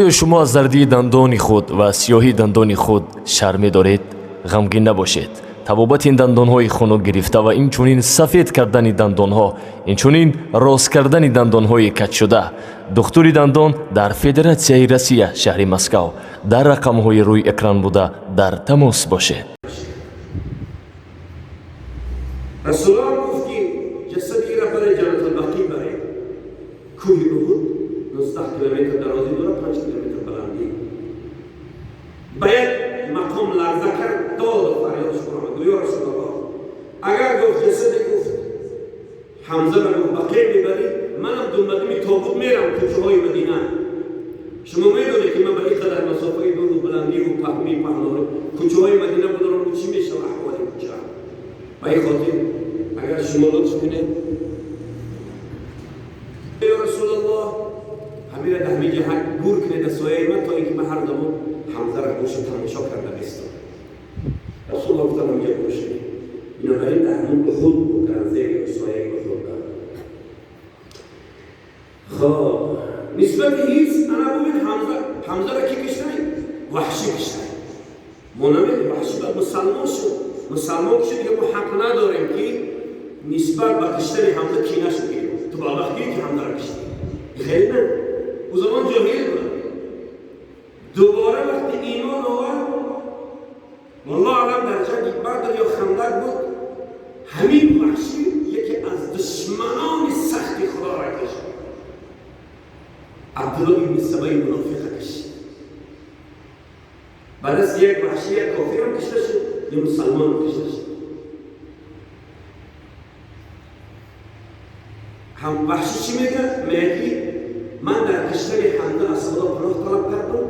Оё шумо аз зардии дандони худ ва сиёҳии дандони худ шарме доред? Ғамгин набошед. Табобати ин дандонҳои хунук гирифта ва инчунин сафед кардани дандонҳо, инчунин рост кардани дандонҳои каҷшуда. Духтури дандон дар Федератсияи Россия, шаҳри Москав. Дар рақамҳои рӯи экран буда дар тамос бошед. Расулуллоҳ гуфт, ки ҷасади ира барои Ҷаннатулбақӣ баред. Кӯҳи Уҳуд 19 километр дарозӣ дорад, 5 километр баландӣ. Ба як мақом ларза кард, доду фарёдаш баромад. Гуфт: ё Расулуллоҳ, агар, гуфт, ҷасаде, гуфт, Ҳамзаро, гуфт, Бақӣ мебарӣ, манам думбадими тобут мерам кӯчаҳои Мадина. Шумо медонед, ки ман ба ин қадар масофаи дуру баландиву паҳмӣ паҳнорӣ кӯчаҳои Мадина бударам, чӣ мешава аҳволи кӯча? Ба ин хотир агар шумо лутф кунед, ё Расулаллоҳ, ҳамира дар ҳамин ҷаҳат гур кунед дар сояи ман, то ин ки ман ҳар замон Ҳамзаро гӯша тамошо карда бистам. Расулаллоҳ гуфтан: ҳаминҷа гӯш кунед. Бинобар ин дар ҳамон Уҳуд букаранд, зери сояи Уҳуд. Хоб, нисбати ҳиз ана бубин, Ҳамза, Ҳамзаро ки киштай? Ваҳшӣ киштай. Мо намедонем, Ваҳшӣ ба мусалмон шуд. Мусалмон шуд, дига мо ҳақ надорем, ки нисбат ба киштани Ҳамза кинаш бигирем. Ту ба вақт ки Ҳамзаро киштӣ, хеле на, ӯ замон ҷоҳил буд. Дубора вақти имон овард, валлоҳ алам, дар ҷанги Бадр ё Хандак буд, ҳамин Ваҳшӣ яке аз душманони сахти Худоро кишт, Абдулло ибни Сабаи мунофиқа кишт. Ба дасти як ваҳшӣ як кофирам кишта шуд, як мусалмонам кишта шуд. Ҳам ваҳшӣ чӣ мегӯяд? Мегӯяд, ки ман дар киштани Ҳамза аз Худо паноҳ талаб кардам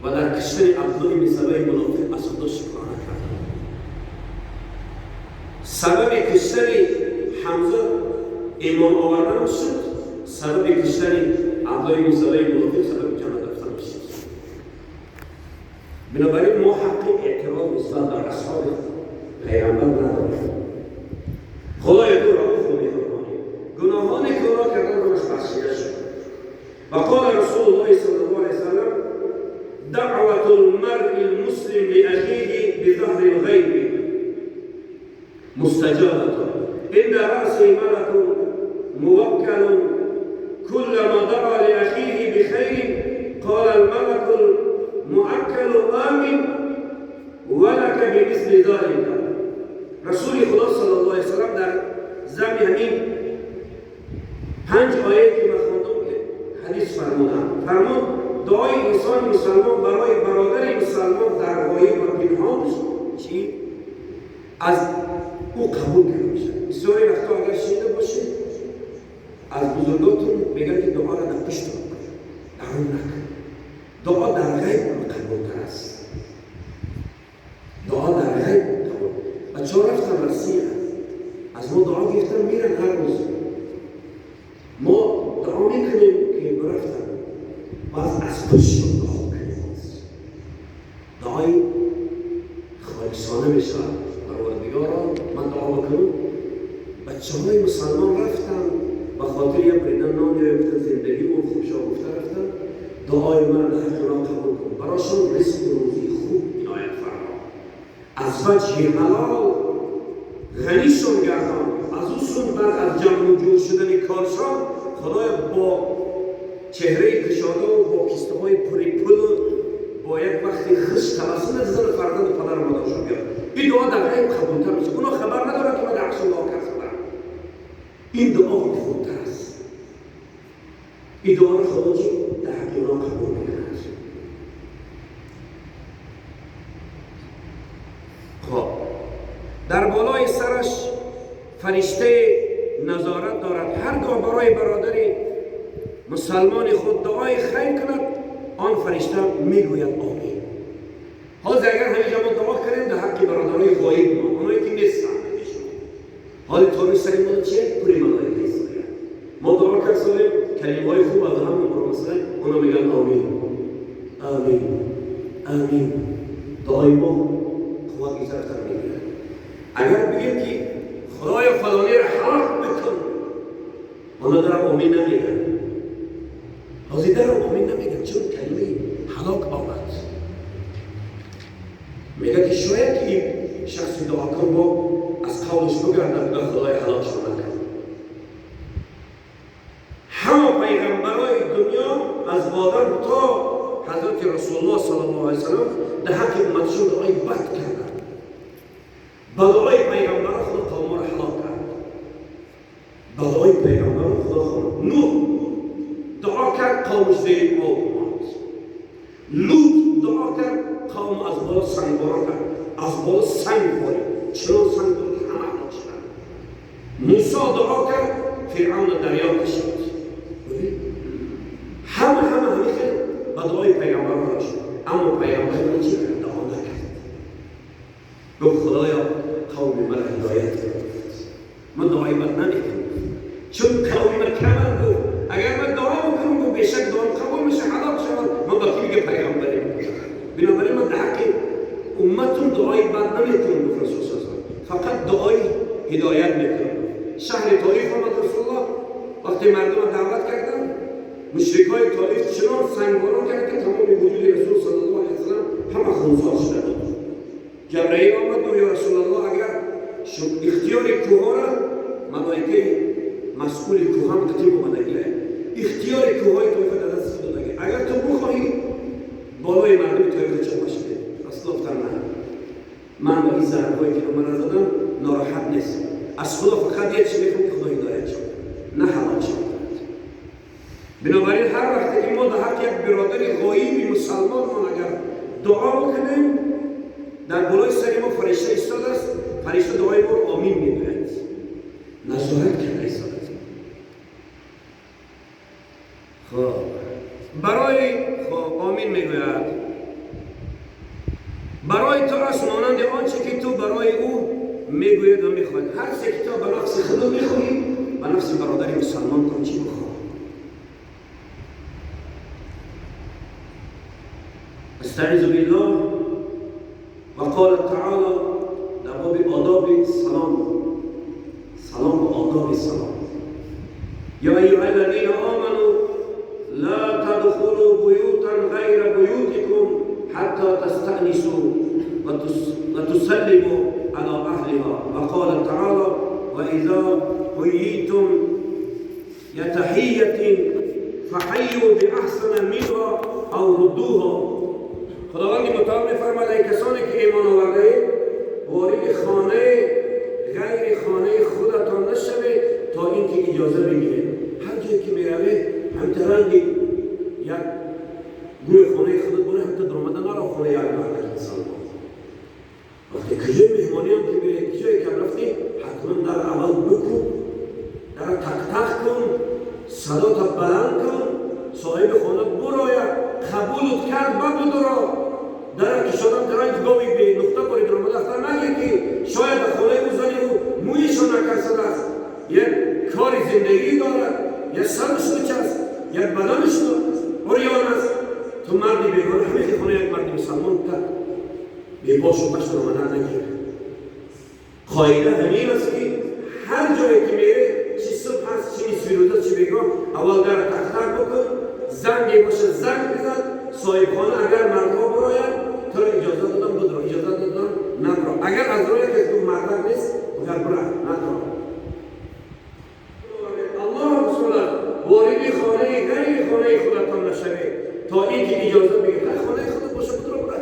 ва дар киштани Абдулло ибни Сабаи мунофиқ аз Худо шукрона кардам. Сабаби киштани Ҳамза имон оварданам шуд, сабаби киштани Абдулло ибни Сабаи мунофиқ сабаби ҷаннат рафтанам шуд. Бинобар ин мо ҳаққи эътироз нисбат ба асҳоби пайғамбар надорем. Худоё, ту рауфу меҳрубонӣ, гуноҳоне ки онҳо кардан, ҳамаш бахшида шуд. Ва қола Расулуллоҳи саллаллоҳу алайҳи васаллам: دعوة المرء المسلم لأخيه بظهر الغيب مستجابة، عند رأسه ملك موكل، كلما دعا لأخيه بخير قال الملك المؤكل: آمين ولك بمثل ذلك. رسول خدا صلی الله علیه وسلم در ضمن همین پنج آیه که من خواندم حدیث فرمودم، فرمود: دعای انسان مسلمان برای برادر مسلمان در غایب و پنهانش چی؟ از او قبول کرده میشه. بسیاری وقتا اگر شنیده باشید از بزرگاتون، میگن که دعا را در پشت بکن، در اون نکن. دعا در غیب قبولتر است. دعا در غیب قبول. بچه ها رفتن روسیه، از ما دعا گرفتن، میرن. هر روز ما دعا میکنیم که برفتن، باز از پشت دعا کنیم، دعای خالصانه میشه. پروردگارا، من دعا بکنم بچه های مسلمان رفتن، به خاطر یه بریدن نان یا گفتن زندگی اون خوب شد، گفته رفتن، دعای من در حق اونا قبول کن، براشون رزق و روزی خوب عنایت فرما، از وجه حلال غنیشون گردان، از او سون بعد از جمع و جور شدن کارشان، خدای، با چهره کشاده و با کیسته های پری پول و با یک وقتی خوش تبسم از زن فرزند و پدر و مادرشون بیاد. این دعا در غیب قبولتر میشه. اونا خبر ندارن که من در حق دعا کردم. این دعا قبولتر است. این دعا رو خدا چی؟ در حق اونا قبول میکنه. خب، در بالای سرش فرشته نظارت دارد، هرگاه برای برادر مسلمان خود دعای خیر کند، آن فرشته میگوید آمین. حالا اگر همینجا ما دعا کنیم در حق برادرای غایب ما، اونایی که نیستن، حالا تا سر ما چیه؟ پوری ملائکه است. ما دعا کردیم، کلمه های خوب از هم رو مثلا، اونا میگن آمین، آمین، آمین. دعای ما قوت طرفتر میگیره. اگر بگیم که خدای فلانی را هلاک بکن، اونا در آمین نمیگن. حاضر در آمین نمیگن، چون کلمه Мегӯяд ки шояд ки ин шахси дуокун бо аз қавлаш бигардад ва Худои ҳалокшон накард. Ҳама пайғамбарои дунё аз Одам то ҳазрати Расулуллоҳ саллаллоҳу алайҳи васаллам дар ҳаққи умматашон дуои бад карданд. Ба дуои пайғамбарон Худо қавмҳоро ҳалок кард. Ба дуои пайғамбарон Худо Нӯҳ дуо кард, қавмаш зери об омад. Лут дуо кард, қавм аз боло сангборон кард, аз боло санг борид, чунон санг борид ки ҳама ҳалок шуданд. Мусо дуо кард, Фиръавнро дарё кашид. Ҳама ҳамин хел ба дуои пайғамбарон ҳалок шуд. Аммо пайғамбар чӣ кард? Дуо накард. Гуфт: Худоё, қавми маро ҳидоят кун. Ман дуои бад намекунам, чун қавми ман каманд. Гуфт: агар ман дуо бикунам, гуфт, бешак дуом қабул мешавад, ҳалок шавад. Ман ба кӣ мегӯям пайғамбарӣ? Бинобарин ман дар ҳаққи умматум дуои бад намекунам, гуфт Расул саллаллоҳу алайҳи васаллам, фақат дуои ҳидоят мекунам. Шаҳри Тоиф омад Расулуллоҳ, вақте мардумро даъват карданд, мушрикҳои Тоиф чунон сангборон кард ки тамоми вуҷуди Расул саллаллоҳу алайҳи васаллам ҳама хунсор шуда буд. Ҷабраил омад, гуфт: ё Расулаллоҳ, агар ихтиёри кӯҳҳоро малоикаи масъули кӯҳам қатъи омадагӣ, ихтиёри кӯҳҳои Тоифа дар дасти худ додагӣ, агар ту бихоҳӣ болои мардуми Тоифа чопаш кунед. Расулуллоҳ гуфтанд: на, ман ба ин зарбҳое ки маро заданд нороҳат нестам. Аз Худо фақат як чиз мехоҳам, ки Худо ҳидоят шавад, на ҳалок шавад. Бинобарин ҳар вақте ки мо дар ҳаққи як бародари ғоиби мусалмонмон агар дуо бикунем, дар болои сари мо фаришта истодааст, фаришта дуои моро омин мегӯяд, назорат карда истодааст. Хоб, барои хоб омин мегӯяд. Барои ту аст монанди он че ки ту барои ӯ мегӯяд ва мехоҳад. Ҳар чизе ки ту ба нафси худ мехоҳӣ, ба нафси бародари мусалмонтон чӣ бихоҳ. استعیذ بالله. وقال تعالی در باب آداب سلام، سلام و آداب سلام: یا ایها الذین آمنوا لا تدخلوا بیوتا غیر بیوتکم حتی تستأنسوا وتسلموا على اهلها. وقال تعالی واذا حییتم بتحیة فحیوا باحسن منها او ردوها. خداوند متعال می‌فرماید: ای کسانی که ایمان آورده اید، وارد خانه غیر خانه خودتان نشوید تا اینکه اجازه بگیرید. هر جایی که می‌روید همترنگ یک گوی خانه خودت برو، همتر در آمدن نرو خانه یک مرد مسلمان. وقتی کجای مهمانی هم که می‌ری، کجایی که رفتی، حتما در اول بکوب، در تق تق کن، صدا تا بلند کن، صاحب خانه براید، قبولت کرد بعد بدرا. در که شدم در گاوی به نقطه باری در آمده اصلا نگه که شاید به خانه او زنی او مویشو نکرده است، یک کار زندگی دارد، یک سرش لچ است، یک بدنش عریان است. تو مردی بیگانه همه که خانه یک مرد مسلمان تا به باش و پشت آمدن نگیره. قاعده همین است که هر جایی که میره، چی صبح هست، چی نصفی روز است، چی بیگاه، اول در تق تق بکن، زنگی باشه زنگ بزن، صاحب خانه اگر مردها براید تو را اجازه دادم بدرو، اجازه دادم نبرو. اگر از راه که تو مردک نیست، اگر برا ندرو. الله رسول وارد خانه غیر خانه خودتان نشوید تا اینکه اجازه بگیرید. خانه خودت باشه بدرو برا،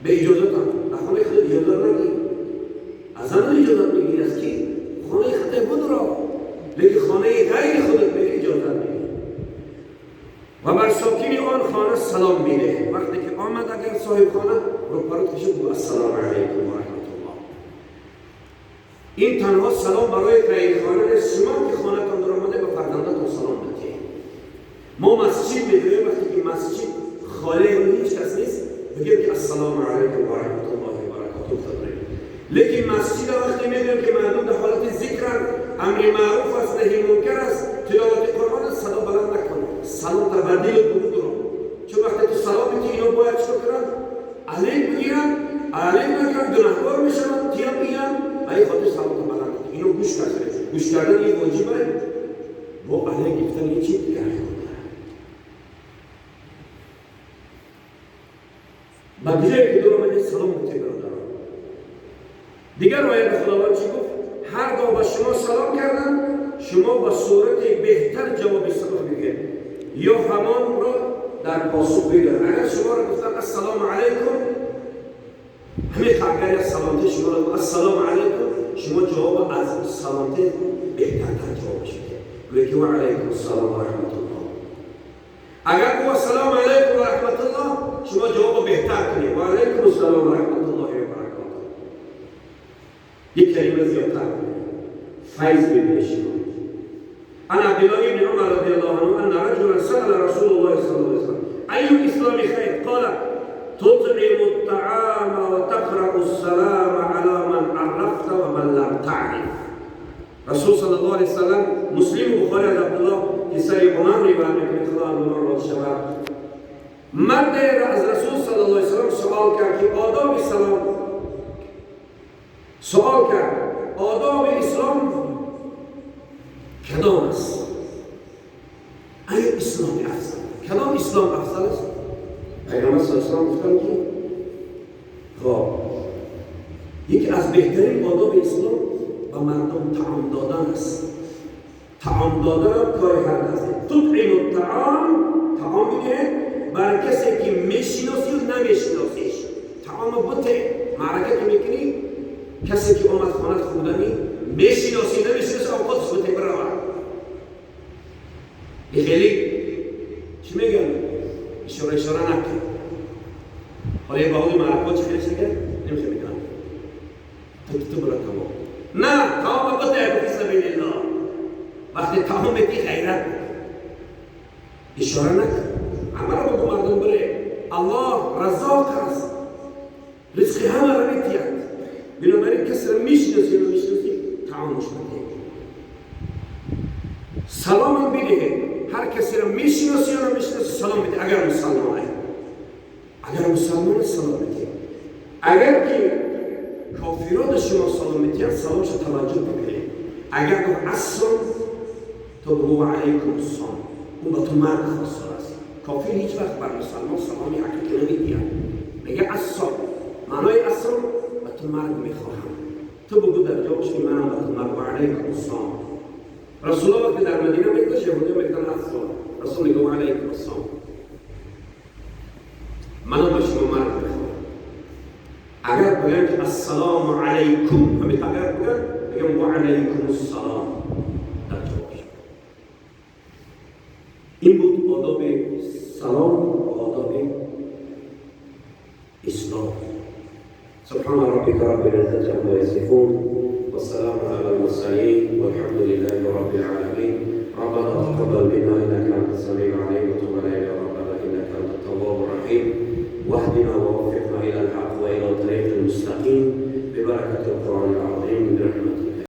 به اجازه تان. خانه خودت اجازه نگیر، از آن اجازه میگیری از کی؟ خانه خودت بدرو، لیکن خانه غیر خودت میری اجازه نمیگیری. و بر ساکن آن خانه سلام میده. وقتی که آمد اگر صاحب خانه رو پرد کشید، گفت السلام علیکم و رحمت الله. این تنها سلام برای غیر خانه نیست. شما که خانه‌تان در آمده به فرزندتان سلام بدهید. ما مسجد میگوییم وقتی که مسجد خالی و هیچ کس نیست، بگیم که السلام علیکم و رحمت الله و برکاته. لیکن مسجد وقتی میگوییم که مردم در حالت ذکرند، امر معروف است، نهی منکر است، تلاوت قرآن است، صدا بلند نکن، سلام تبدیل درود رو. چون وقتی تو سلام میدی اینا باید چیکار کنن؟ علیک بگیرن، علیک نگیرن گناهکار میشن، تیام میگیرن. برای خاطر سلام تا بلند نکن، اینو گوش کردن، گوش کردن یه واجبه، با علیک گرفتن یه چیز دیگه. با جایی که دور آمده کنید سلام بده برادران. دیگر آیت خداوند چی گفت؟ هرگاه به شما سلام کردن شما به صورت بهتر جواب سلام میگید یا همان را در پاسخ بدید. اگر شما را گفتن السلام علیکم، همین اگر سلامتی شما را السلام علیکم، شما جواب از سلامتی بهتر جوابش بدید، گویی که و علیکم السلام و رحمت الله. اگر گفت السلام علیکم و رحمت الله، شما جواب بهتر کنید، و علیکم السلام و رحمت الله و برکاته. یک کلمه زیادتر کنید، فیض ببینید شما. عن عبد الله بن عمر رضي الله عنه أن رجلا سأل رسول الله صلى الله عليه وسلم أي الإسلام خير؟ قال تطعم الطعام وتقرأ السلام على من عرفت ومن لم تعرف. رسول صلى الله عليه وسلم مسلم بخاري عبد الله کسای عمر روایت میکنه، خدا عمر را شود. مرد از رسول صلی الله علیه وسلم سوال کرد که آداب سلام، سوال کرد آداب اسلام کدام است؟ آیا اسلام افضل؟ کدام اسلام افضل است؟ پیامبر صلی الله علیه و سلم گفتند که خب یکی از بهترین آداب اسلام به مردم طعام دادن است. طعام دادن کار هر کسی. تطعم الطعام، طعام میده برای کسی که میشناسی و نمیشناسیش. طعام بته معرکه که میکنی، کسی که اومد خانه خوردنی میشناسی نمیشناسی اوقاتش بته برود. خیلی چی میگن؟ اشاره نکن. حالا یه باقی معرکات چی خیلی شده؟ نمیشه میگن تو برا تمام. نه، طعام بته فی سبیل الله. وقتی طعام میدی غیرت اشاره نکن، عمل بگو مردم بره. الله رزاق است، رزق همه را میدید. بنابراین کسی را میشناسی و نمیشناسی طعامش بده، سلام هم بده. هر کسی را میشناسی یا نمیشناسی سلام بده، اگر مسلمانه، اگر مسلمان سلام بده. اگر که کافران شما سلام میدین سلامش توجه بکنید. اگر گفت السلام تو بگو علیکم السلام، اون با تو مرگ خواستار است. کافر هیچ وقت بر مسلمان سلامی حقیقی نمیدید، میگه السلام، معنای السلام با تو مرگ میخواهم. تو بگو در جوابش که منم با تو مرگ، و علیکم السلام. رسول الله وقتی در مدینه میگذشت یهودی میگفتن السلام، رسول میگه و علیکم السلام، منم با شما مرگ میخواهم. اگر بگن که السلام علیکم، همین اگر بگن میگم و علیکم السلام در جوابش. این بود آداب سلام و آداب اسلام. سبحان ربك رب العزة عما يصفون والسلام على المرسلين والحمد لله رب العالمين. ربنا تقبل منا إنك أنت السميع العليم وتب علينا.